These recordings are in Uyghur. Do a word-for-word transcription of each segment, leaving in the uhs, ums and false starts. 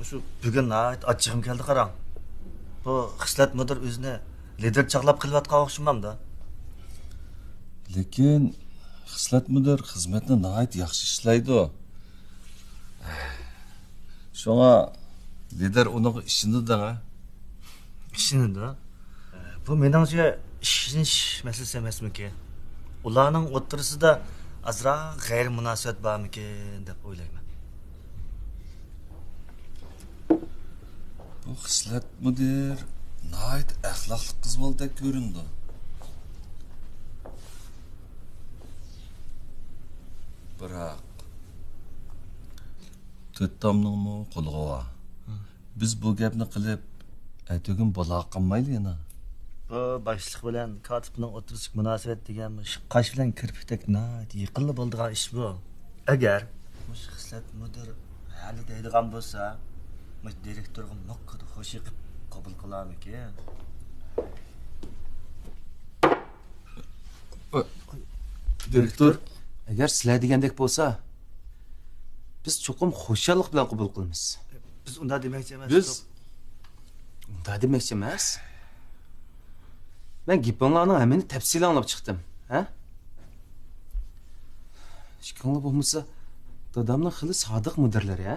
شۇ بۈگۈن ناھايىتى ئاچچىقىم كەلدى قاراڭ. بۇ خىسلەت مۇدىر ئۆزىنى لىدىر چاغلاپ قېلىۋاتقان ئوخشىمامدۇ؟ لېكىن خىسلەت مۇدىر خىزمەتنى ناھايىتى ياخشى ئىشلەيدۇ. شۇڭا لىدىر ئۇنىڭغا ئىشىنىدۇ دەڭە. ئىشىنىدۇ. بۇ مېنىڭچە ئىشىنىش مەسىلىسى ئەمەسمىكىن؟ ئۇلارنىڭ ئوتتۇرىسىدا ئازراق غەيرىي مۇناسىۋەت بارمىكىن دەپ ئويلايمەن. بۇ خىسلەت مۇدىر ناھايىتى ئەخلاقلىق قىز بالىدەك كۆرۈنىدۇ. بىراق، تۆت تامنىڭمۇ قۇلىقى بار. بىز بۇ گەپنى قىلىپ، ئەتىگۈن بولا قالمايلى يەنە. بۇ باشلىق بىلەن كاتىپنىڭ ئوتتۇرىسىدىكى مۇناسىۋەت دېگەن مۇشۇ قاش بىلەن كىرپىكتەك ناھايىتى يېقىنلا بولىدىغان ئىش بۇ. ئەگەر مۇشۇ خىسلەت مۇدىر ھەلى دەيدىغان بولسا، مۇشۇ دىرېكتورغا مىققىدە خوش يېقىپ قوبۇل قىلارمىكىن؟ دىرېكتور، ئەگەر سىلەر دېگەندەك بولسا، بىز چوقۇم خۇشاللىق بىلەن قوبۇل قىلىمىز. بىز ئۇنداق دېمەكچى ئەمەس. بىز ئۇنداق دېمەكچى ئەمەس. مەن گېپىڭلارنىڭ ھەممىنى تەپسىلىي ئاڭلاپ چىقتىم، ھە؟ ئىككىڭلار بولمىسا، دادامنىڭ خېلى سادىق مۇدىرلىرى، ھە؟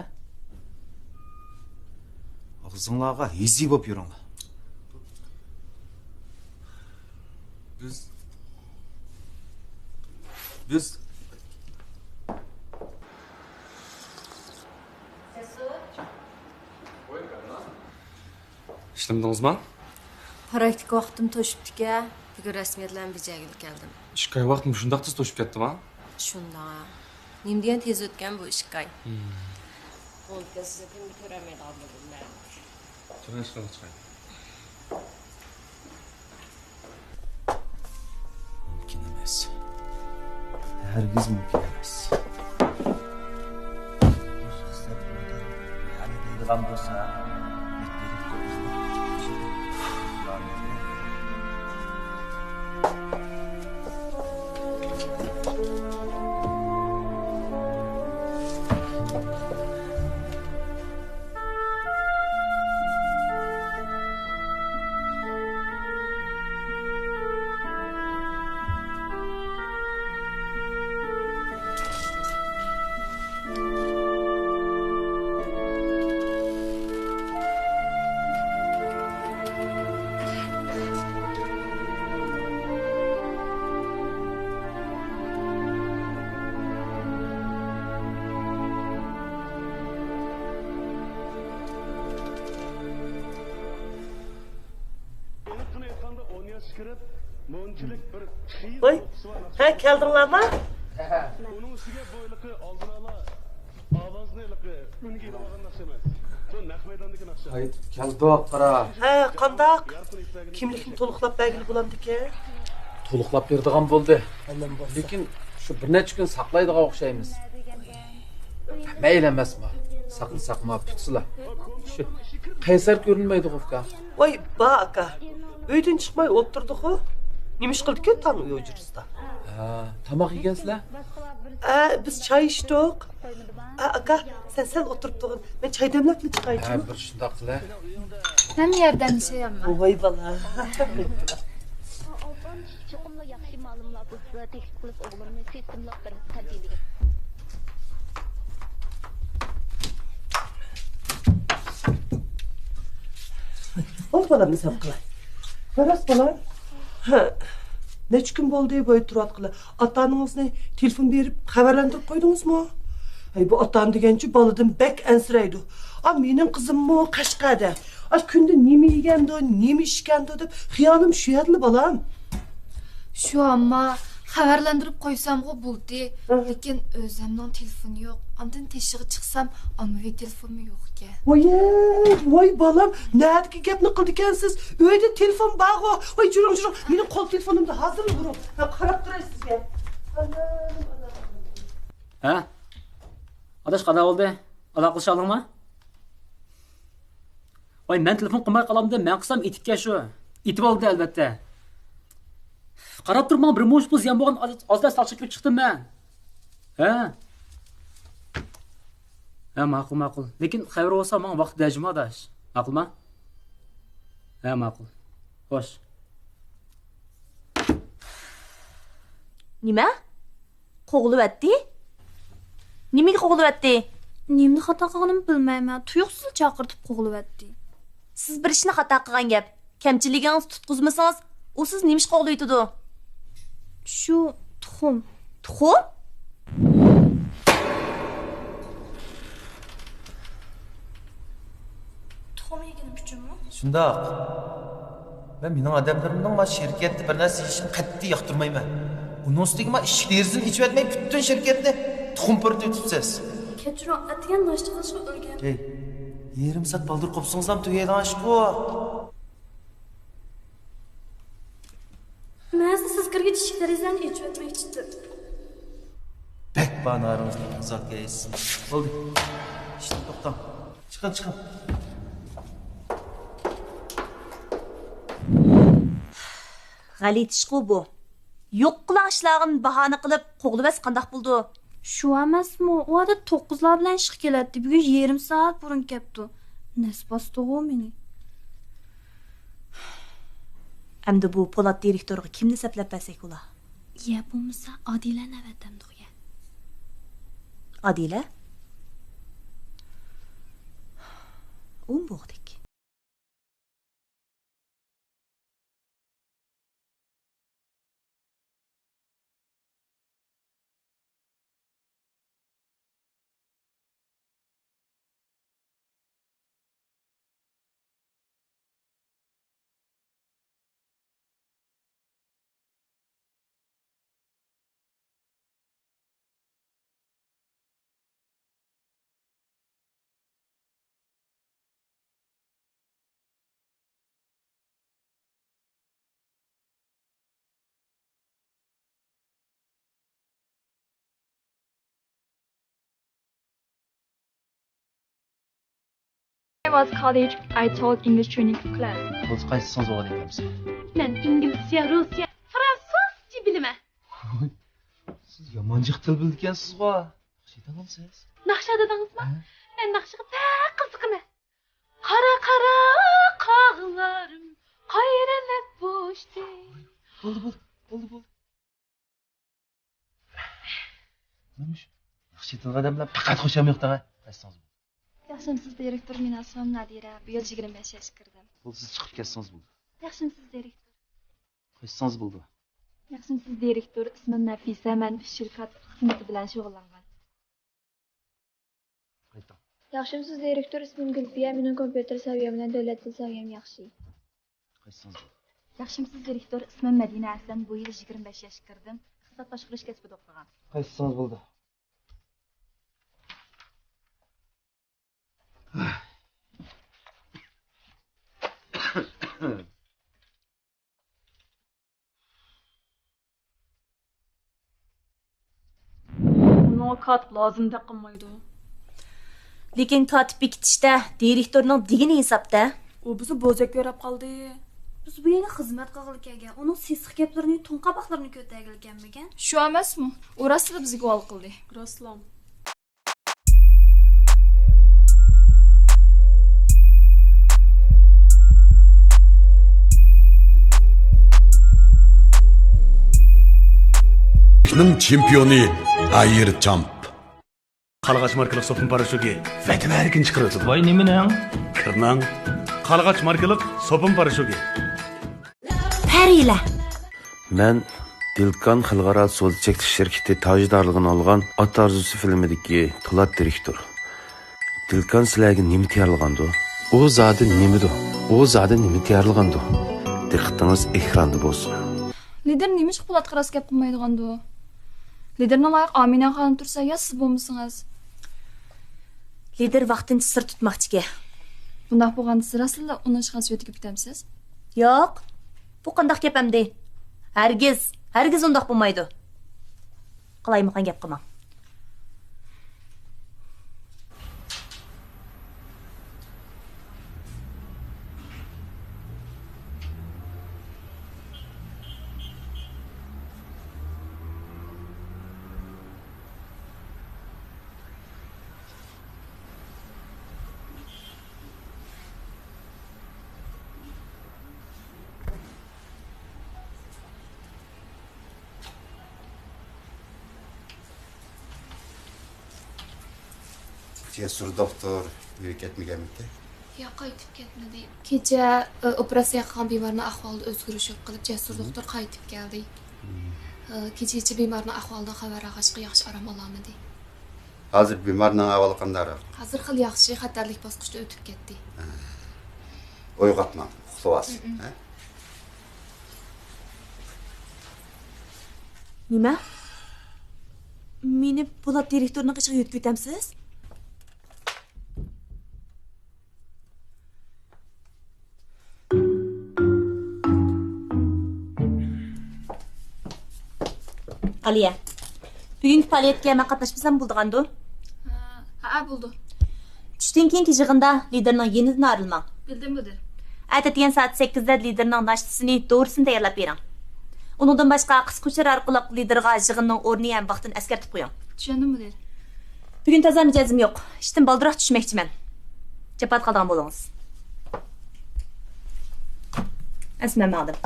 ئاغزىڭلارغا ھېزى بولۇپ يۈرۈڭلار. بىز، بىز. ئىشلىمىدىڭىزما؟ پراكتىكا ۋاقتىم توشۇپتىكەن، بۈگۈن رەسمىيەتلەرنى بېجەرگىلى كەلدىم. ئىككى ئاي ۋاقىت مۇشۇنداق تېز توشۇپ كەتتىما؟ شۇنداق. نېمە دېگەن تېز ئۆتكەن بۇ ئىككى ئاي. بولدى، سىزنى كۈندە كۆرەلمەيدىغان بولدۇم مەن. چىراي ئىشقىلىپ چىقاي. مۇمكىن ئەمەس. ھەرگىز مۇمكىن ئەمەس. ۋاي، ھە، كەلدىڭلارما؟ ھە، قانداق؟ كىملىكنى تولۇقلاپ بەرگىلى بولامدىكەن؟ تولۇقلاپ بېرىدىغان بولدى. لېكىن شۇ بىر نەچچە كۈن ساقلايدىغان ئوخشايمىز. مەيلى ئەمەسما، ساقلىساقما پۈتسىلا. شۇ قەيسەر كۆرۈنمەيدىغۇ ئۇكا. ۋاي با ئاكا، ئۆيدىن چىقماي ئولتۇردىغۇ. نېمە ئىش قىلدىكەن تاڭ ئۆي ھۇجرىسىدا؟ ھە، تاماق يېگەنسىلەر؟ ھە، بىز چاي ئىچتۇق. ھە، ئاكا، سەن سەل ئولتۇرۇپ تۇرغىن، مەن چاي دەملەپلا ھە، چىقايچۇ. بىر شۇنداق قىلە. مەن ياردەملىشەي ئەمما. ۋاي بالا. ئاپام چوقۇملا ياخشى مالۇملار بولسا تەكلىپ قىلىپ ئوغلۇمنى سىستېمىلىق بىر تەربىيەلىگەن. بولدى بالام، ھېساب قىلاي. راست بالا. ھە. نەچچە كۈن بولدى بۇ يەردە تۇرۇۋاتقىلى. ئاتا ئانىڭىزنى تېلېفون بېرىپ خەۋەرلەندۈرۈپ قويدىڭىزمۇ؟ ھەي، بۇ ئاتا ئانا دېگەنچۇ بالىدىن بەك ئەنسىرەيدۇ. ئا، مېنىڭ قىزىممۇ قەشقەردە. ئا، كۈندە نېمە يېگەندۇ، نېمە ئىچكەندۇ دەپ خىيالىم شۇ يەردىلا بالام. شۇ ئەمما خەۋەرلەندۈرۈپ قويسامغۇ بولدى. ھە. لېكىن ئۆزەمنىڭ تېلېفونى يوق. ئاندىن تېشىغا چىقسام ئاممىۋى تېلېفونمۇ يوق ئىكەن. ۋاي، ۋاي بالام، نەدىكى گەپنى قىلىدىكەنسىز؟ ئۆيدە تېلېفون بارغۇ. ۋاي، جۈرۈڭ، جۈرۈڭ. مېنىڭ قول تېلېفونۇمدا ھازىرلا بۇرۇڭ. مەن قاراپ تۇراي سىزگە. ئانام، ئانام. ھە؟ ئاداش، قانداق بولدى؟ ئالاقىلىشالدىڭما؟ ۋاي، مەن تېلېفون قىلماي قالامدىم، مەن قىلسام ئېتىپكەن شۇ. ئېتىۋالدى ئەلۋەتتە. قاراپ تۇرماڭ، بىر مۇنچە پۇل زىيان بولغان ئاز-، ئازراق ساقچى كىرىپ چىقتىم مەن. ھە؟ ھە، ماقۇل، ماقۇل. لېكىن خەۋىرى بولسا ماڭا ۋاقىت ھەجىم ئاداش. ماقۇلما؟ ھە، ماقۇل. خوش. نېمە؟ قوغلىۋەتتى؟ نېمىگە قوغلىۋەتتى؟ نېمىنى خاتا قىلغىنىمنى بىلمەيمەن. تۇيۇقسىز چاقىرتىپ قوغلىۋەتتى. سىز بىر ئىشنى خاتا قىلغان گەپ. كەمچىلىكىڭىزنى تۇتقۇزمىسىڭىز، ئۇ سىز نېمە ئىش قوغلىۋېتىدۇ؟ شۇ تۇخۇم. تۇخۇم؟ تۇخۇم يېگىنىم ئۈچۈنمۇ؟ شۇنداق. مەن مېنىڭ ئادەملىرىمنىڭ مانا شىركەتتە بىر نەرسە يېيىشىنى قەتئىي ياقتۇرمايمەن. ئۇنىڭ ئۈستىگە مانا ئىشىك دېرىزىنى ئېچىۋەتمەي پۈتۈن شىركەتنى تۇخۇم پۇرىتىۋېتىپسىز. كەچۈرۈڭ، ئەتىگەن ناشتا قىلىشقا ئۇلگەر. ھەي، يېرىم سائەت بالدۇر قوپسىڭىزلام تۈگەيدىغان ئىشقۇ. مەن سىز كىرگىچە ئىشىك دېرىزىلەرنى ئېچىۋەتمەكچىدىم. بەك بانارىڭىزنى ئازاد كەيسىز. بولدى. ئىشتىن توختاڭ. چىقىڭ، چىقىڭ. غەلىتە ئىشقۇ بۇ. يوق قىلغان ئىشلارغا باھانە قىلىپ قوغلىۋەتسە قانداق بولىدۇ؟ شۇ ئەمەسمۇ، ئۇ ئادەتتە توققۇزلار بىلەن ئىشقا كېلەتتى، بۈگۈن يېرىم سائەت بۇرۇن كەپتۇ. نەس باستىغۇ مېنى. ئەمدى بۇ پولات دىرېكتورغا كىمنى سەپلەپ بەرسەك بولا؟ يە بولمىسا ئادىلەنى ئەۋەتەمدۇق يە. ئادىلە؟ ئۇمۇ بوغدەك. I was college, I taught English training class. بولسا قايسى سىڭىز بولغان ئىكەنسىز؟ مەن ئىنگلىزچە، رۇسچە، فرانسۇزچە بىلىمەن. سىز يامان جىق تىل بىلىدىكەنسىزغۇ. ناخشا ئېيتالامسىز؟ ناخشا دېدىڭىزمۇ؟ ھە. مەن ناخشىغا بەك قىزىقىمەن. قارا، قارا قاغلارىم قايرىلىپ بوشتى. بولدى، بولدى، بولدى، بولدى. نېمە شۇ؟ ياخشى ئېيتىدىغان ئادەم بىلەن پەقەت خۇشام يوق دەڭە. قايسىڭىز بولدى. ياخشىمسىز دىرېكتور، مېنىڭ ئىسمىم نادىرە، بۇ يىل يىگىرمە بەش ياشقا كىردىم. بولدى، سىز چىقىپ كەتسىڭىز بولدى. ياخشىمسىز دىرېكتور. قايسىڭىز بولدى. ياخشىمسىز دىرېكتور، ئىسمىم نەفىسە، مەن شىركەت خىزمىتى بىلەن شۇغۇللانغان. قايتىڭ. ياخشىمسىز دىرېكتور، ئىسمىم گۈلپىيە، مېنىڭ كومپيۇتېر سەۋىيەم بىلەن دۆلەت تىل سەۋىيەم ياخشى. قايسىڭىز بولدى. ياخشىمسىز دىرېكتور، ئىسمىم مەدىنە ھەسەن، بۇ يىل يىگىرمە بەش ياشقا كىردىم، ئىقتىساد باشقۇرۇش كەسپىدە ئوقۇغان. قايسىڭىز بولدى. ئۇنىڭغا كاتىپ لازىم دەپ قىلمايدۇ. لېكىن كاتىپ بېكىتىشتە دىرېكتورنىڭ دېگىنى ھېسابتا. ئۇ بىزنى بوزەك كۆرۈپ قالدى. بىز بۇ يەرگە خىزمەت قىلغىلى كەلگەن، ئۇنىڭ سېسىق گەپلىرىنى، توڭ قاپاقلىرىنى كۆتەرگىلى كەلمىگەن. شۇ ئەمەسمۇ؟ ئۇ راستلا بىزگە گۇۋاھلىق قىلدى. راستلا. نىڭ چېمپىيونى ئاير چامپ. قارلىغاچ ماركىلىق سوپۇن پاراشوكى ۋەتەم ھەرىكىنى چىقىرىۋېتىدۇ. ۋاي، نېمىنىڭ؟ كىرنىڭ. قارلىغاچ ماركىلىق سوپۇن پاراشوكى. پەرىلەر. مەن دىلكان خەلقئارا سودا چەكلىك شىركىتى تاجدارلىقىنى ئالغان ئات ئارزۇسى فىلىمىدىكى پولات دىرېكتور. دىلكان سىلەرگە نېمە تەييارلىغاندۇ؟ ئۇ زادى نېمىدۇ؟ ئۇ زادى نېمە تەييارلىغاندۇ؟ دىققىتىڭىز ئېكراندا بولسۇن. لىدىر نېمىشقا پولاتقا راست گەپ قىلمايدىغاندۇ؟ لىدىرنىڭ لايىقى ئامىنە خانىم تۇرسا، يا سىز بولمىسىڭىز؟ لىدىر ۋاقتىنچە سىر تۇتماقچىكەن. بۇنداق بولغاندا سىز راستلا ئۇنىڭ ئىشخانىسى ئۆتۈپ كېتەمسىز؟ ياق. بۇ قانداق گەپ ئەمدى؟ ھەرگىز، ھەرگىز ئۇنداق بولمايدۇ. قالايمىقان گەپ قىلماڭ. جەسۇر دوختۇر ئۆيگە كەتمىگەنمىكىن؟ ياق، قايتىپ كەتمىدى. كېچە، ئى، ئوپېراتسىيە قىلغان بىمارنىڭ ئەھۋالىدا ئۆزگىرىش يوق قىلىپ، جەسۇر دوختۇر قايتىپ كەلدى. ئى، كېچىچە بىمارنىڭ ئەھۋالىدىن خەۋەر ئالغاچقا، ياخشى ئارام ئالالمىدى. ھازىر بىمارنىڭ ئەھۋالى قانداقراق؟ ھازىر خېلى ياخشى، خەتەرلىك باسقۇچتىن ئۆتۈپ كەتتى. ئويغاتماڭ، ئۇخلىۋالسۇن. ھە؟ نېمە؟ مېنى پولات دىرېكتورنىڭ قېشىغا يۆتكىۋېتەمسىز؟ ئالىيە، بۈگۈنكى پائالىيەتكە مەن قاتناشمىسام بولىدىغاندۇ؟ ھە، ھە، بولىدۇ. چۈشتىن كېيىنكى يىغىندا لىدىرنىڭ يېنىدىن ئايرىلماڭ. بىلدىم، مۇدىر. ئەتە ئەتىگەن سائەت سەككىزدە لىدىرنىڭ ناشتىسىنى، دورىسىنى تەييارلاپ بېرىڭ. ئۇنىڭدىن باشقا، قىسقا ئۇچۇر ئارقىلىق لىدىرغا يىغىننىڭ ئورنى ھەم ۋاقتىنى ئەسكەرتىپ قويۇڭ. چۈشەندىم، مۇدىر. بۈگۈن تازا مىجەزىم يوق. ئىشتىن بالدۇرراق چۈشمەكچىمەن. جاپادا قالىدىغان بولۇڭىز. ئەمسە مەن ماڭدىم.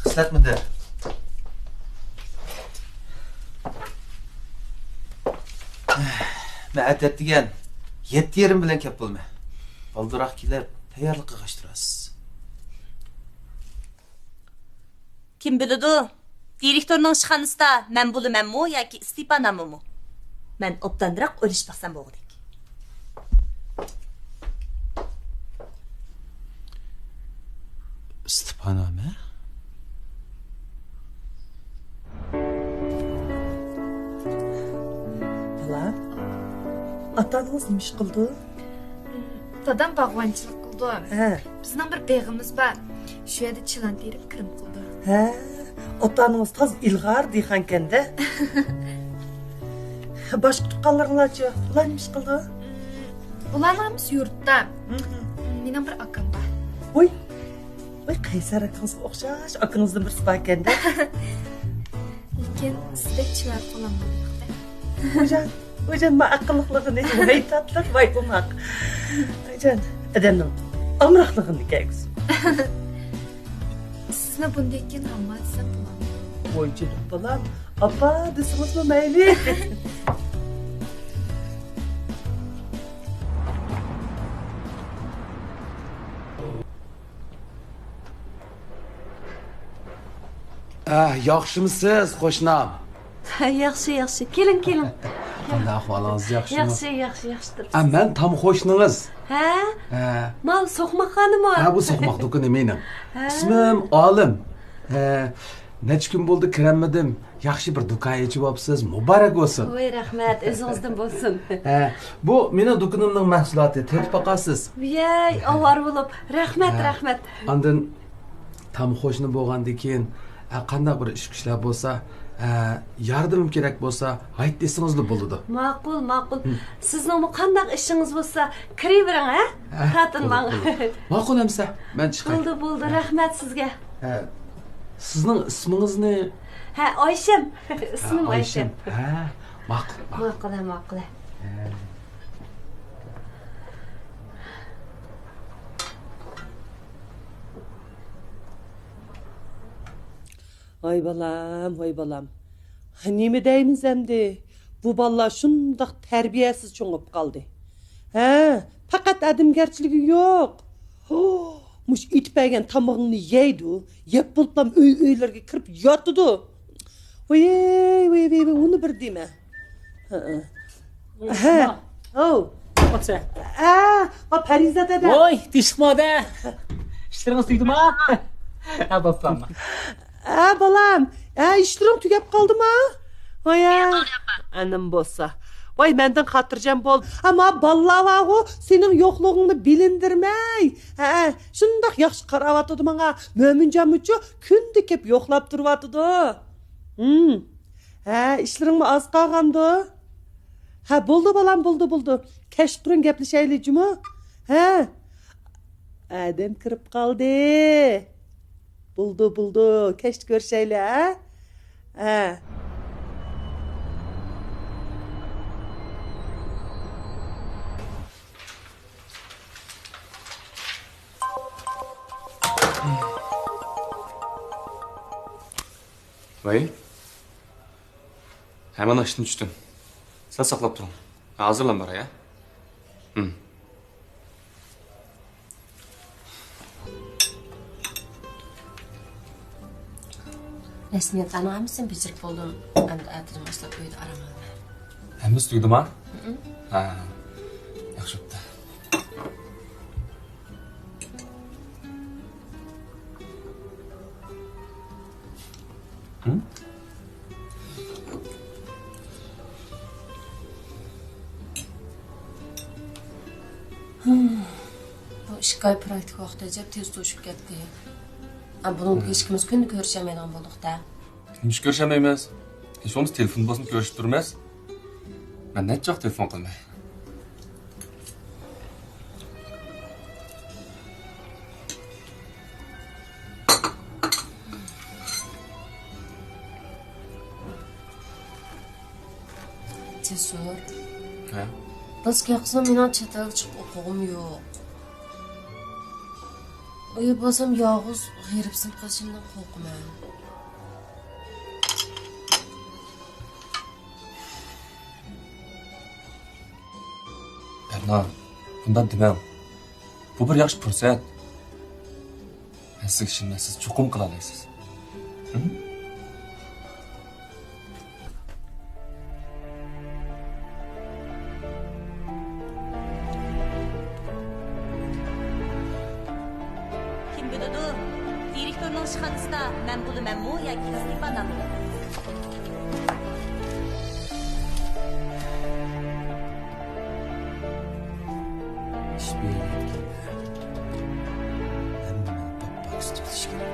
خىسلەت مۇدىر. مەن ئەتە ئەتىگەن يەتتە يېرىم بىلەن كەپ بولىمەن. بالدۇرراق كېلىپ، تەييارلىق قىلغاچ تۇرارسىز. كىم بىلىدۇ، دىرېكتورنىڭ ئىشخانىسىدا مەن بولىمەنمۇ ياكى ئىستېپانامىمۇ؟ مەن ئوبدانراق ئويلىشىپ باقسام بولغۇدەك. ئىستېپانامە؟ بالام، ئاتا-ئانىڭىز نېمە ئىش قىلىدۇ؟ دادام باغۋەنچىلىك قىلىدۇ. ھە. بىزنىڭ بىر بېغىمىز بار. شۇ يەردە چىلان تېرىپ كىرىم قىلىدۇ. ھە، ئاتا-ئانىڭىز تازا ئىلغار دېھقانكەن-دە. باشقا تۇغقانلىرىڭلارچۇ؟ ئۇلار نېمە ئىش قىلىدۇ؟ ئۇلارنىڭ ھەممىسى يۇرتتا. مېنىڭ بىر ئاكام بار. ۋوي، ۋوي، قەيسەر ئاكىڭىزغا ئوخشاش ئاكىڭىزدىن بىرسى باركەن-دە. لېكىن سىزدەك چىرايلىق بولالمىدۇق-دە. ۋايجان، ۋايجان، ما ئەقىللىقلىقىنى، ۋاي تاتلىق، ۋاي ئوماق. ۋايجان، ئادەمنىڭ ئامراقلىقىنى كەلگۈسى. سىزنى بۇندىن كېيىن ھامما دېسەم بولامدۇ؟ ۋايجان، بالام، ئاپا دېسىڭىزمۇ مەيلى. ئە، ياخشىمۇسىز، قوشنام؟ ياخشى، ياخشى. كېلىڭ، كېلىڭ. قانداق ئەھۋالىڭىز، ياخشىمۇ؟ ياخشى، ياخشى، ياخشى تۇرۇپسىز. ئە، مەن تام قوشنىڭىز. ھە؟ ھە. ماۋۇ سوقماق خانىمۇ؟ ھە، بۇ سوقماق دۇكىنى مېنىڭ. ھە. ئىسمىم ئالىم. ھە، نەچچە كۈن بولدى كىرەلمىدىم. ياخشى بىر دۇكان ئېچىۋاپسىز، مۇبارەك بولسۇن. ۋاي، رەھمەت، ئۆزىڭىزدىن بولسۇن. ھە، بۇ مېنىڭ دۇكىنىمنىڭ مەھسۇلاتى، تېتىپ باقارسىز. ۋىيەي، ئاۋارە بولۇپ، رەھمەت، ھە، رەھمەت. ئاندىن تام قوشنا بولغاندىن كېيىن، ھە، قانداق بىر ئىش-كۈچلەر بولسا، ھە، ياردىمىم كېرەك بولسا، ھايت دېسىڭىزلا بولىدۇ. ماقۇل، ماقۇل. ھە. سىزنىڭمۇ قانداق ئىشىڭىز بولسا، كىرىۋېرىڭ، ھە؟ ھە، تارتىنماڭ. بولدى، بولدى. ماقۇل ئەمسە، مەن چىقاي. بولدى، بولدى. ھە. رەھمەت سىزگە. ھە. سىزنىڭ ئىسمىڭىزنى؟ ھە، ئايشەم. ئىسمىم ھە، ئايشەم. ئايشەم. ھە، ماقۇل، ماقۇل. ماقۇل، ھە، ماقۇل، ھە. ھە. ۋاي بالام، ۋاي بالام. نېمە دەيمىز ئەمدى؟ بۇ بالىلار شۇنداق تەربىيەسىز چوڭىيىپ قالدى. ھە، پەقەت ئادەمگەرچىلىكى يوق. ھو، مۇشۇ ئېتىپ بەرگەن تامىقىڭنى يەيدۇ، يەپ بولۇپلا ئۆي-ئۆيلىرىگە كىرىپ ياتىدۇ. ۋىي، ۋىي، ۋىي، ۋىي، ئۇنى بىر دېمە. ھە، ھە. ھە. ھو. ئوتسە. ئە، ۋا پەرىزات ھەدە. ۋوي، تىشقما دە. ئىشلىرىڭىز تۈگدىما؟ ھە، بوپتۇ ئەمما. ئە، بالام. ئە، ئىشلىرىڭ تۈگەپ قالدىما؟ ۋاي، ئە. ئەنىم بولسا. ۋاي، مەندىن خاتىرجەم بول. ئەمما بالىلار بارغۇ، سېنىڭ يوقلۇقۇڭنى بىلىندۈرمەي. ھە، شۇنداق ياخشى قاراۋاتىدۇ ماڭا. مۆمىنجانمۇچۇ كۈندە كېلىپ يوقلاپ تۇرۇۋاتىدۇ. ھىم. ھە، ئىشلىرىڭمۇ ئاز قالغاندۇ؟ ھە، بولدى بالام، بولدى، بولدى. كەچتە تۇرۇڭ گەپلىشەيلى جۇمۇ. ھە. ئادەم كىرىپ قالدى. بولدى، بولدى. كەچتە كۆرۈشەيلى، ھە؟ ھە. ۋەي. ھە، مانا ئىشتىن چۈشتۈم. سەل ساقلاپ تۇرۇڭ. ھازىرلا باراي، ھە؟ ھىم. رەسمىيەتلەرنىڭ ھەممىسىنى بېجىرىپ بولدۇم. ئەمدى ئەتىدىن باشلاپ ئۆيدە ئارام ئالىمەن. ھەممىسى تۈگىدىما؟ ھىم. ھە، ياخشى بوپتۇ. ھىم؟ بۇ ئىككى ئاي پراكتىكا ۋاقتى ئەجەب تېز توشۇپ كەتتى. ھە، بۇنىڭدىن ھىم. ھېچكىمىز كۈندە كۆرۈشەلمەيدىغان بولدۇق-دە. نېمىشقا كۆرۈشەلمەيمىز؟ ھېچ بولمىسا تېلېفون بولسىمۇ كۆرۈشۈپ تۇرىمىز. مەن نەچچە ۋاقىت تېلېفون قىلماي. جەسۇر. ھە؟ بەس گەپ قىلسام، مېنىڭ چەت ئەلگە چىقىپ ئوقۇغۇم يوق. ئۇ يەردە بولسام يالغۇز غېرىبسىنىپ قېلىشىمدىن قورقىمەن. بەرنا، بۇنداق دېمەڭ. بۇ بىر ياخشى پۇرسەت. مەن سىزگە ئىشىنىمەن، سىز چوقۇم قىلالايسىز. ھىم؟ كىم بىلىدۇ، دىرېكتورنىڭ ئىشخانىسىدا مەن بولىمەنمۇ ياكى ئىستېپانا بولىمەن؟ ئىش بېرىلگەندە ھەممىنى پاك-پاكىز تۈزىتىش كېرەك.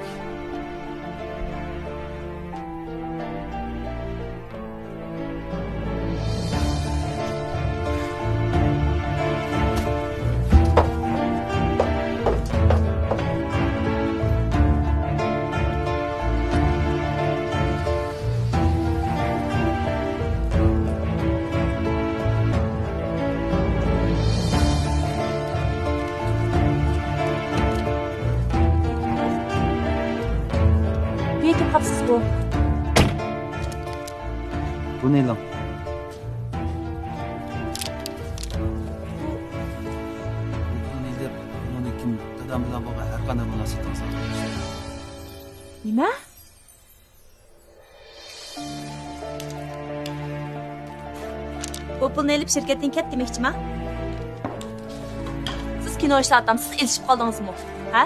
نېمە قىلىپ قاپسىز بۇ؟ بۇنى ئېلىڭ. بۇ پۇلنى ئېلىپ، بۇنىڭدىن كېيىن دادام بىلەن بولغان ھەر قانداق مۇناسىۋىتىڭىزنى ئاقلايسىز. نېمە؟ بۇ پۇلنى ئېلىپ شىركەتتىن كەت دېمەكچىما؟ سىز كىنو ئىشلەۋاتامسىز، ئېلىشىپ قالدىڭىزمۇ؟ ھە؟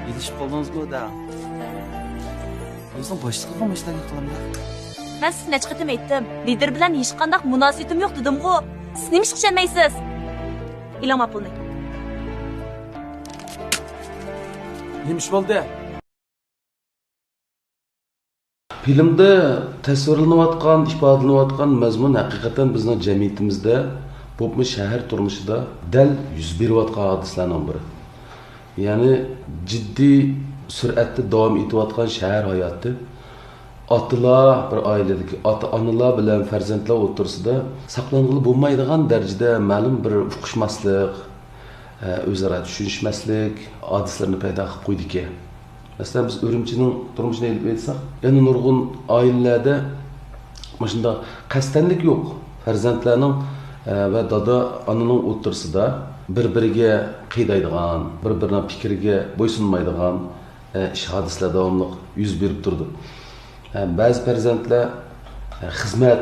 ئېلىشىپ قالدىڭىزمۇ دە؟ ئۆزىنىڭ باشلىقىغا مۇشۇنداق گەپ قىلامدۇ؟ مەن سىزگە نەچچە قېتىم ئېيتتىم، لىدىر بىلەن ھېچقانداق مۇناسىۋىتىم يوق دېدىمغۇ. سىز نېمە ئىشقا ئىشەنمەيسىز؟ ئېلىڭ ما پۇلنى. نېمە ئىش بولدى؟ فىلىمدا تەسۋىرلىنىۋاتقان، ئىپادىلىنىۋاتقان مەزمۇن ھەقىقەتەن بىزنىڭ جەمئىيىتىمىزدە، بولۇپمۇ شەھەر تۇرمۇشىدا دەل يۈز بېرىۋاتقان ھادىسىلەرنىڭ بىرى. يەنى جىددىي سۈرئەتتە داۋام ئېتىۋاتقان شەھەر ھاياتى. ئاتىلار، بىر ئائىلىدىكى ئاتا-ئانىلار بىلەن پەرزەنتلەر ئوتتۇرىسىدا ساقلانغىلى بولمايدىغان دەرىجىدە مەلۇم بىر ئۇقۇشماسلىق، ئە، ئۆزئارا چۈشىنىشمەسلىك ھادىسىلىرىنى پەيدا قىلىپ قويىدىكەن. مەسىلەن، بىز ئۈرۈمچىنىڭ تۇرمۇشىنى ئېلىپ ئېيتساق، يەنە نۇرغۇن ئائىلىلەردە مۇشۇنداق قەستەنلىك يوق. پەرزەنتلەرنىڭ، ئە، ۋە دادا، ئانىنىڭ ئوتتۇرىسىدا بىر-بىرىگە قىيىدايدىغان، بىر-بىرىنىڭ پىكرىگە بويسۇنمايدىغان، ئە، ئىش ھادىسىلەر داۋاملىق يۈز بېرىپ تۇرىدۇ. ئە، بەزى پەرزەنتلەر، ئە، خىزمەت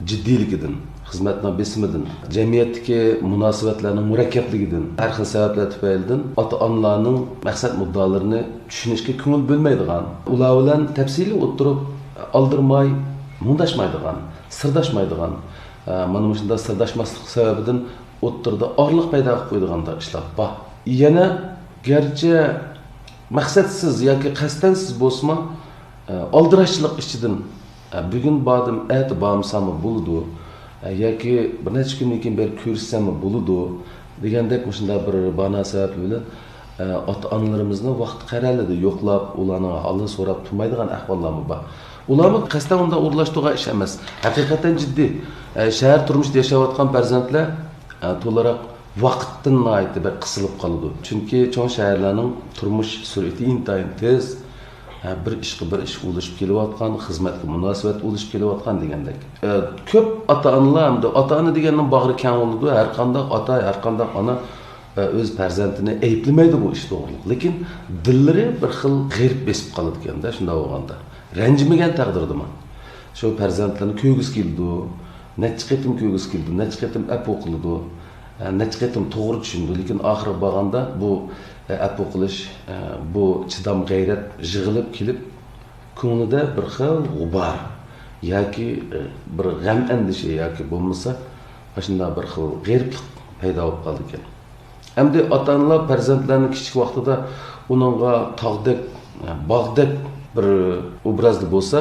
جىددىيلىكىدىن، خىزمەتنىڭ بېسىمىدىن، جەمئىيەتتىكى مۇناسىۋەتلەرنىڭ مۇرەككەپلىكىدىن، ھەر خىل سەۋەبلەر تۈپەيلىدىن ئاتا-ئانىلارنىڭ مەقسەت مۇددىئالىرىنى چۈشىنىشكە كۆڭۈل بۆلمەيدىغان، ئۇلار بىلەن تەپسىلىي ئولتۇرۇپ، ئالدىرىماي مۇڭداشمايدىغان، سىرداشمايدىغان، ئە، مانا مۇشۇنداق سىرداشماسلىق سەۋەبىدىن ئوتتۇرىدا ئارىلىق پەيدا قىلىپ قويىدىغان ئىشلار بار. يەنە گەرچە مەقسەتسىز ياكى قەستەنسىز بولسىمۇ، ئە، ئالدىراشچىلىق ئىچىدىن، ئە، بۈگۈن باردىم، ئەتە بارمىساممۇ بولىدۇ، ئە، ياكى بىر نەچچە كۈندىن كېيىن بېرىپ كۆرۈشسەممۇ بولىدۇ دېگەندەك مۇشۇنداق بىر باھانە سەۋەبى بىلەن، ئە، ئاتا-ئانىلىرىمىزنى ۋاقتى قەرەلىدە يوقلاپ، ئۇلارنىڭ ھالىنى سوراپ تۇرمايدىغان ئەھۋاللارمۇ بار. ئۇلارمۇ قەستەن ئۇنداق ئورۇنلاشتۇرغان ئىش ئەمەس. ھەقىقەتەن جىددىي. ئە، شەھەر تۇرمۇشىدا ياشاۋاتقان پەرزەنتلەر، ئە، تولىراق ۋاقىتتىن ناھايىتى بەك قىسىلىپ قالىدۇ. چۈنكى چوڭ شەھەرلەرنىڭ تۇرمۇش سۈرئىتى ئىنتايىن تېز. ھە، بىر ئىشقا بىر ئىش ئۇلىشىپ كېلىۋاتقان، خىزمەتكە مۇناسىۋەت ئۇلىشىپ كېلىۋاتقان دېگەندەك. ئە، كۆپ ئاتا-ئانىلار، ئەمدى ئاتا-ئانا دېگەننىڭ باغرى كەڭ بولىدۇ، ھەر قانداق ئاتا، ھەر قانداق ئانا، ئە، ئۆز پەرزەنتىنى ئەيىبلىمەيدۇ بۇ ئىش توغرىلىق. لېكىن دىللىرى بىر خىل غېرىب بېسىپ قالىدىكەن-دە، شۇنداق بولغاندا. رەنجىمىگەن تەقدىردىمۇ. شۇ پەرزەنتلىرىنى كۆرگۈسى كېلىدۇ، نەچچە قېتىم كۆرگۈسى كېلىدۇ، نەچچە قېتىم ئەپۇ قىلىدۇ، ئە، نەچچە قېتىم توغرا چۈشىنىدۇ، لېكىن ئاخىرى بارغاندا بۇ، ئە، ئەپۇ قىلىش، ئە، بۇ چىدام غەيرەت يىغىلىپ كېلىپ، كۆڭلىدە بىر خىل غۇبار ياكى، ئە، بىر غەم ئەندىشە ياكى بولمىسا ئاشۇنداق بىر خىل غېرىبلىق پەيدا بولۇپ قالىدىكەن. ئەمدى ئاتا-ئانىلار پەرزەنتلەرنى كىچىك ۋاقتىدا ئۇنىڭغا تاغدەك، باغدەك بىر ئوبرازدا بولسا،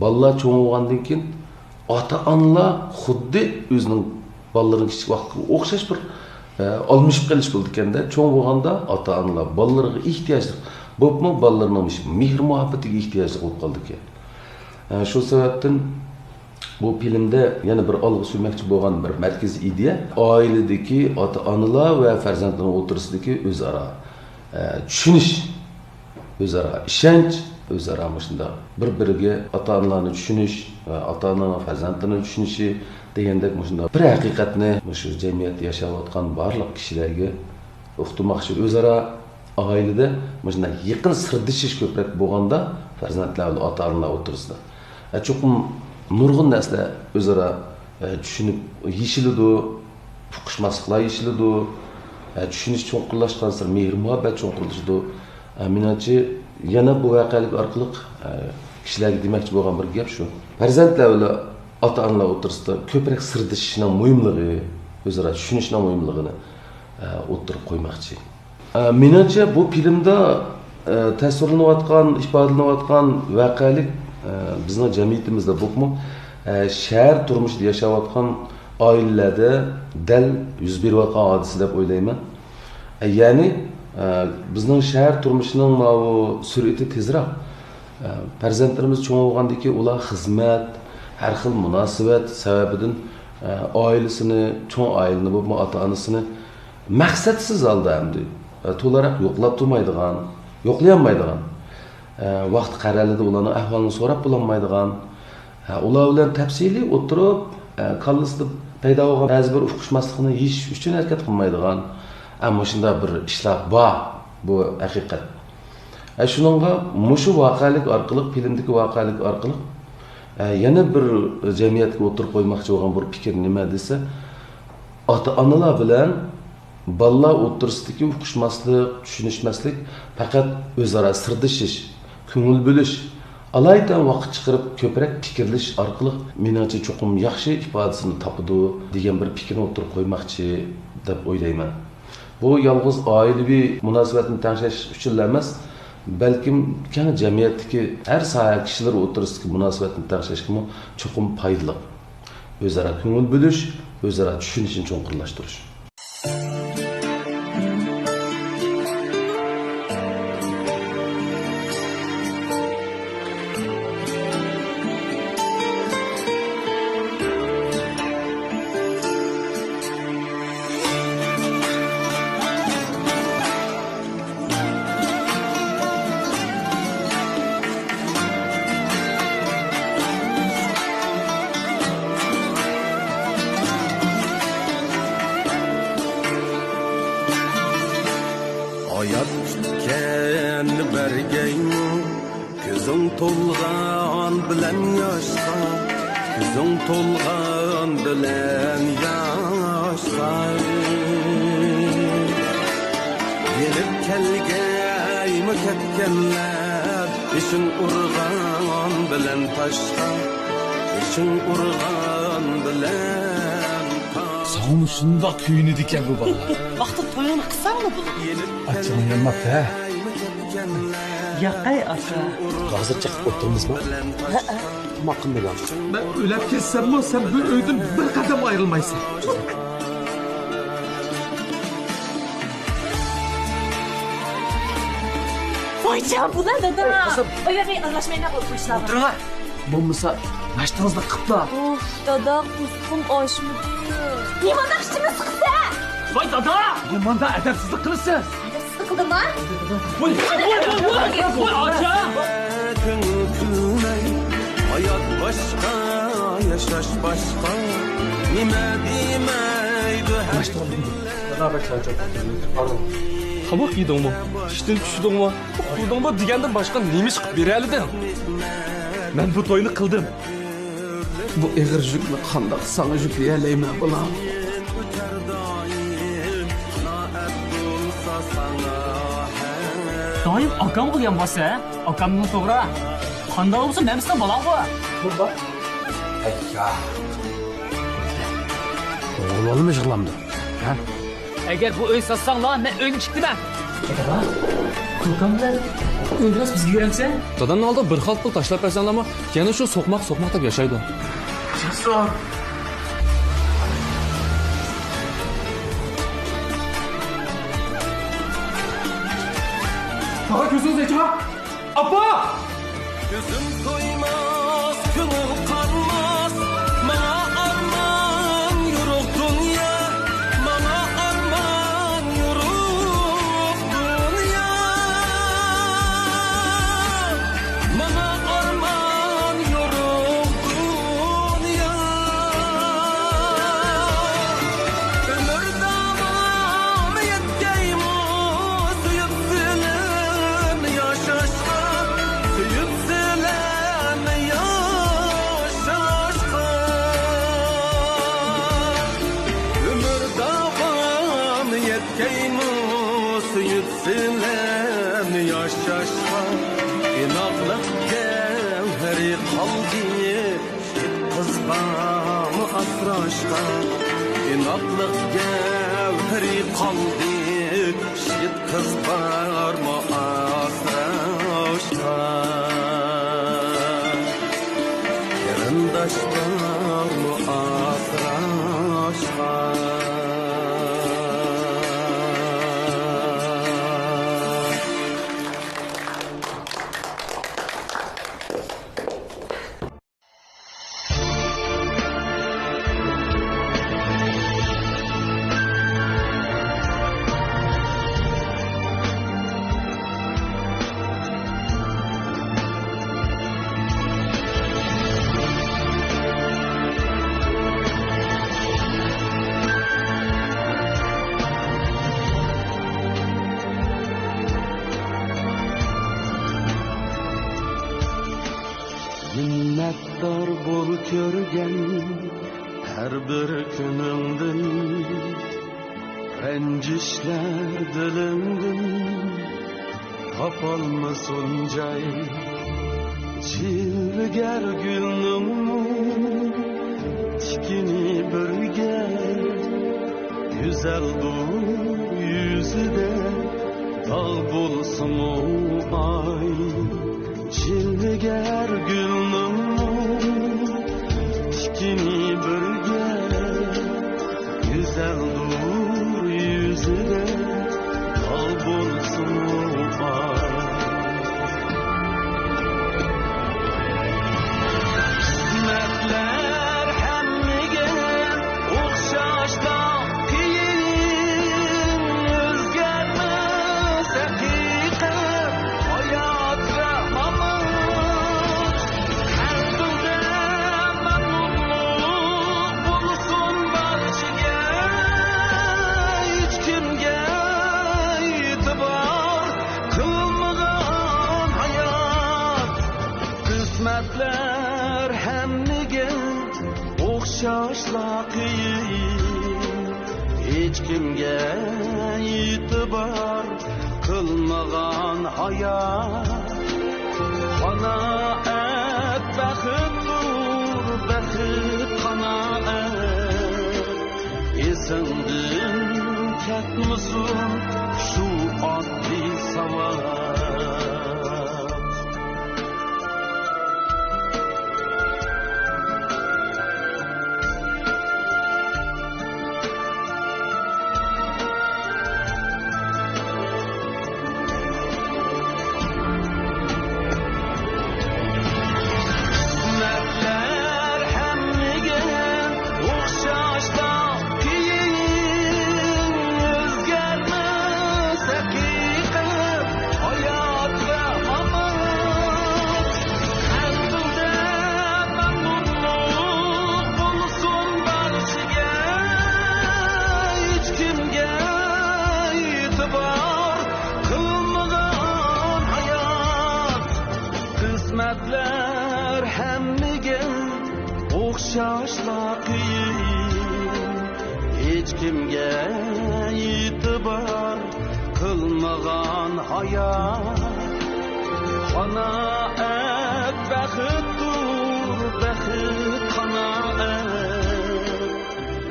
بالىلار چوڭ بولغاندىن كېيىن ئاتا-ئانىلار خۇددى ئۆزىنىڭ بالىلىرىنىڭ كىچىك ۋاقتىغا ئوخشاش بىر، ئالمىشىپ قېلىش بولىدىكەن-دە. چوڭ بولغاندا ئاتا-ئانىلار بالىلىرىغا ئېھتىياجلىق بولۇپمۇ بالىلىرىنىڭ مۇشۇ مېھىر-مۇھەببىتىگە ئېھتىياجلىق بولۇپ قالىدىكەن. شۇ سەۋەبتىن بۇ فىلىمدە يەنە بىر ئالغا سۈرمەكچى بولغان بىر مەركىزىي ئىدىيە، ئائىلىدىكى ئاتا-ئانىلار ۋە پەرزەنتلەرنىڭ ئوتتۇرىسىدىكى ئۆزئارا، ئە، چۈشىنىش، ئۆزئارا ئىشەنچ، ئۆزئارا مۇشۇنداق بىر-بىرىگە ئاتا-ئانىلارنى چۈشىنىش ۋە ئاتا-ئانىلارنىڭ پەرزەنتلىرىنى چۈشىنىشى دېگەندەك مۇشۇنداق بىر ھەقىقەتنى مۇشۇ جەمئىيەتتە ياشاۋاتقان بارلىق كىشىلەرگە ئۇقتۇرماقچى. ئۆزئارا ئائىلىدە مۇشۇنداق يېقىن سىردىشىش كۆپرەك بولغاندا پەرزەنتلەر ۋە ئاتا-ئانىلار ئوتتۇرىسىدا، ئە، چوقۇم نۇرغۇن نەرسىلەر ئۆزئارا، ئە، چۈشىنىپ يېشىلىدۇ، ئۇقۇشماسلىقلار يېشىلىدۇ. ئە، چۈشىنىش چوڭقۇرلاشقانسېرى مېھىر-مۇھەببەت چوڭقۇرلىشىدۇ. ئە، مېنىڭچە يەنە بۇ ۋەقەلىك ئارقىلىق، ئە، كىشىلەرگە دېمەكچى بولغان بىر گەپ شۇ. پەرزەنتلەر ۋە ئاتا-ئانىلار ئوتتۇرىسىدا كۆپرەك سىردىشىشنىڭ مۇھىملىقى، ئۆزئارا چۈشىنىشنىڭ مۇھىملىقىنى، ئە، ئوتتۇرىغا قويماقچى. ئە، مېنىڭچە، بۇ فىلىمدا، ئە، تەسۋىرلىنىۋاتقان، ئىپادىلىنىۋاتقان ۋەقەلىك، ئە، بىزنىڭ جەمئىيىتىمىزدە بولۇپمۇ، ئە، شەھەر تۇرمۇشىدا ياشاۋاتقان ئائىلىلەردە دەل يۈز بېرىۋاتقان ھادىسە دەپ ئويلايمەن. ئە، يەنى، ئە، بىزنىڭ شەھەر تۇرمۇشىنىڭ ماۋۇ سۈرئىتى تېزراق. ئە، پەرزەنتلىرىمىز چوڭ بولغاندىن كېيىن ئۇلار خىزمەت، ھەر خىل مۇناسىۋەت سەۋەبىدىن، ئە، ئائىلىسىنى، چوڭ ئائىلىنى بولۇپمۇ ئاتا-ئانىسىنى مەقسەتسىز ھالدا ئەمدى، ئە، تولىراق يوقلاپ تۇرمايدىغان، يوقلىيالمايدىغان، ئە، ۋاقتى قەرەلىدە ئۇلارنىڭ ئەھۋالىنى سوراپ بولالمايدىغان، ئە، ئۇلار بىلەن تەپسىلىي ئولتۇرۇپ، ئە، كاللىسىدا پەيدا بولغان بەزى بىر ئۇقۇشماسلىقنى يېشىش ئۈچۈن ھەرىكەت قىلمايدىغان، ئە، مۇشۇنداق بىر ئىشلار بار، بۇ ھەقىقەت. ئە، شۇنىڭغا مۇشۇ ۋەقەلىك ئارقىلىق، فىلىمدىكى ۋەقەلىك ئارقىلىق، ئە، يەنە بىر جەمئىيەتكە ئوتتۇرىغا قويماقچى بولغان بىر پىكىر نېمە دېسە، ئاتا-ئانىلار بىلەن بالىلار ئوتتۇرىسىدىكى ئۇقۇشماسلىق، چۈشىنىشمەسلىك پەقەت ئۆزئارا سىردىشىش، كۆڭۈل بۆلۈش، ئالايىتەن ۋاقىت چىقىرىپ كۆپرەك پىكىرلىشىش ئارقىلىق، مېنىڭچە، چوقۇم ياخشى ئىپادىسىنى تاپىدۇ، دېگەن بىر پىكىرنى ئوتتۇرىغا قويماقچى دەپ ئويلايمەن. بۇ يالغۇز ئائىلىۋى مۇناسىۋەتنى تەڭشەش ئۈچۈنلا ئەمەس، بەلكىم كەڭ جەمئىيەتتىكى ھەر ساھە كىشىلىرى ئوتتۇرىسىدىكى مۇناسىۋەتنى تەڭشەشكىمۇ چوقۇم پايدىلىق. ئۆزئارا كۆڭۈل بۆلۈش، ئۆزئارا چۈشىنىشنى چوڭقۇرلاشتۇرۇش. ھايات كۈتكەننى بەرگەيمۇ، كۆزۈڭ تولغان بىلەن ياشقا، كۆزۈڭ تولغان بىلەن ياشقا. يېنىپ كەلگەيمۇ كەتكەنلەر، بېشىڭ ئۇرغان بىلەن تاشقا، بېشىڭ ئۇرغان بىلەن تاشقا. ساڭىمۇ شۇنداق كۆيۈنىدىكەن بۇ بالىلار. ۋاقتىدا تويۇڭنى قىلساڭلا بولىدۇ. ئاچچىقىڭ يانماپتۇ ھە؟ ياقەي ئاكا. ھازىر چىقىپ ئولتۇرىمىزمۇ؟ ھەئە. تاماق قىلمىدىڭ. مەن ئۆلۈپ كەتسەممۇ سەن بۇ ئۆيدىن بىر قەدەم ئايرىلمايسەن. ۋايجان، بۇلار دادا. ئوي، قىزىم. ئويلىماي ئارىلاشمايلا بۇ ئىشلارغا. ئولتۇرۇڭلار. بولمىسا ناشتىڭىزنى قىپلا. ئۇھ، دادا، قۇسقۇم ئاچمىدى. نېمانداق ئىچىمنى سىقىسەن؟ ۋاي دادا! نېمانداق ئەدەپسىزلىك قىلىسىز؟ ئەدەپسىزلىك قىلدىما؟ ۋاي، ۋاي، ۋاي، ۋاي، ۋاي، ۋاي، ئاچا! كۆڭۈل كۈلمەي، ھايات باشقا، ياشاش باشقا، نېمە دېمەيدۇ ھەر دادا، بەك چارچاپ كەتتىم. قانداق يېدىڭمۇ؟ ئىشتىن چۈشتۈڭمۇ؟ ئۇخلىدىڭمۇ دېگەندىن باشقا نېمە ئىش قىلىپ بېرەلىدىڭ؟ مەن بۇ توينى قىلدىم. بۇ ئېغىر يۈكنى قانداق ساڭا يۈكلىيەلەيمەن، بالام؟ دائىم ئاكامغا دېگەن بولسا، ئاكامنىڭ توغرا. قانداق بولسا مەن سېنىڭ بالاڭغۇ. ئوغۇل بالىمۇ يىغلامدۇ؟ ھە؟ ئەگەر بۇ ئۆي ساتساڭلار، مەن ئۆيدىن چىقتىمەن. ئاكام بىلەن ئۆيدە بىزگە يۈرەمسەن؟ دادامنىڭ ئالدىغا بىر خال پۇل تاشلاپ بەرسەڭلارمۇ، يەنە شۇ سوقماق، سوقماق دەپ ياشايدۇ. تاغا، كۆزىڭىزنى ئېچىڭا! ئاپا! كۆزۈم تويماس، كۆڭۈل قانماس، ماڭا ئارمان يورۇق دۇنيا، ماڭا ئارمان يورۇق دۇنيا، ماڭا ئارمان يورۇق دۇنيا. ئۆمۈر داۋامى يەتكەيمۇ سۆيۈپ سىلەن ياشاشقا، سۆيۈپ سىلەن ياشاشقا. ئۆمۈر داۋامى يەتكەيمۇ سۆيۈپ سىلەن ياشاشقا، ئىناقلىق گەۋھىرى قالدى. يىگىت قىز بارمۇ ئاسراشقا، ئىناقلىق گەۋھىرى قالدى. يىگىت قىز بارمۇ ئاسراشقا، قېرىنداش بارمۇ ئاسراشقا. مىننەتدار بول كۆرگەن ھەر بىر كۈنۈڭدىن، رەنجىشلەر دىلىڭدىن تاپالمىسۇن جاي. جىلۋىگەر گۈلنىڭمۇ تىكىنى بىرگە، گۈزەلدۇر يۈزىدە داغ بولسىمۇ ئاي. جىلۋىگەر گۈلنىڭمۇ تىكىنى بىرگە، گۈزەلدۇر يۈزىدە داغ بولسىمۇ ئاي. قىسمەتلەر ھەممىگە ئوخشاشلا قىيىن، ئۆزگەرمەس ھەقىقەت، ھايات ۋە مامات. قەلبىڭدە مەمنۇنلۇق بولسۇن بارچىگە، ھېچكىمگە ئېتىبار قىلمىغان ھايات. قىسمەتلەر ھەممىگە ئوخشاشلا قىيىن، ھېچكىمگە ئېتىبار قىلمىغان ھايات. قانائەت بەختتۇر، بەخت قانائەت. ئېسىڭدىن كەتمىسۇن شۇ ئاددىي ساۋات. قىسمەتلەر ھەممىگە ئوخشاشلا قىيىن، ئۆزگەرمەس ھەقىقەت. كىمگە ئېتىبار قىلمىغان ھايات. قانائەت بەختتۇر، بەخت قانائەت.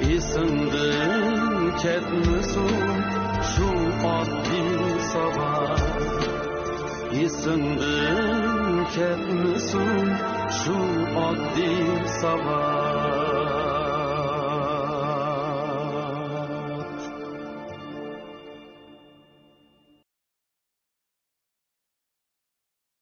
ئېسىڭدىن كەتمىسۇن شۇ ئاددىي ساۋاق. ئېسىڭدىن كەتمىسۇن شۇ ئاددىي ساۋاق.